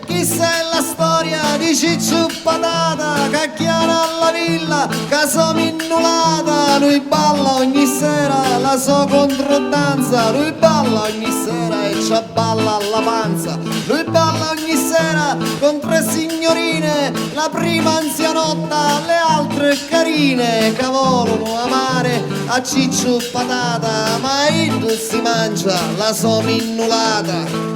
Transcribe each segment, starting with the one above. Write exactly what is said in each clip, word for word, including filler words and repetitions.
Chissa è la storia di Cicciu Patata, c'acchiana alla villa, ca so minnulata, lui balla ogni sera la so controdanza, lui balla ogni sera e ci abballa alla panza, lui balla ogni sera con tre signorine, la prima anzianotta, le altre carine, ca volunu amare a Cicciu Patata, ma iddu si mancia la so minnulata.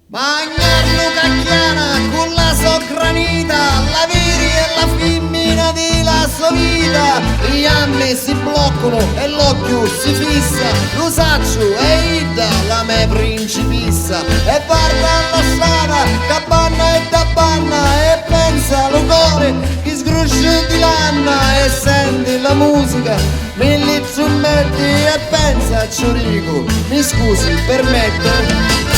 Ma Agnellu cacchiana cu la so granita, la viri e la fimmina di la so vita, i jammi si bloccunu e l'occhiu si fissa, lu sacciu è idda la me principissa, e varda la strada c'abbanna e t'abbanna, e pensa lu cori chi sgrusciu di lanna, e senti la musica, milli trummetti, e pensa, ci dicu, mi scusi, permetto?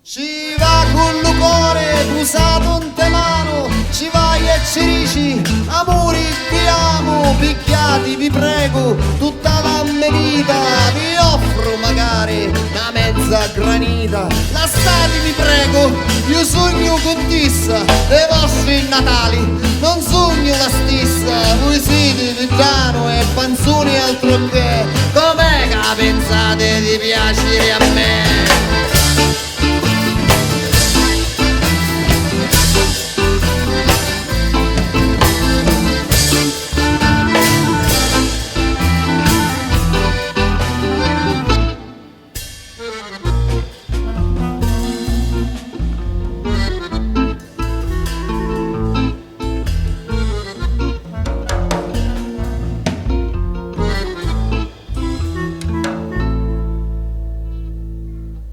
Ci va cu lu cori pusatu nte manu, ci vai e ci dici, amuri, vi amu, pigghiati, vi pregu, tutta la me vita, vi offru macari na mezza granita. Lassatimi, pregu, iu sugnu cuntissa dei vostri Natali, non sugnu la stissa, vui siti viddanu e panzuni altro che, com'è ca pensate di piaciri a me?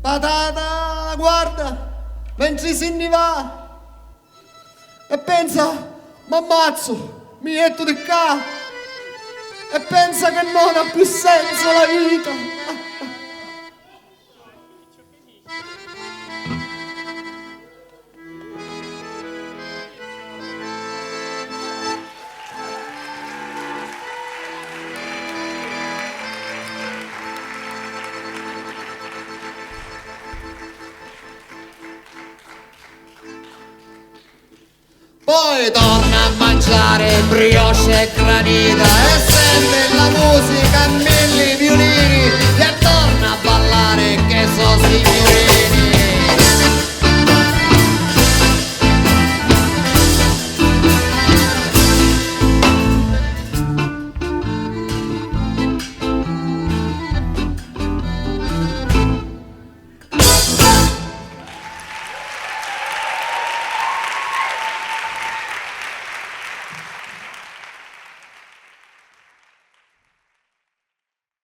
Patata, guarda, mentri si nni va, e pensa, m'ammazzu, mi jettu di ccà, e pensa che non ha più senso la vita. Poi torna a mangiare brioche e granita e sente la musica a milli viulini e torna a ballare che so signorina.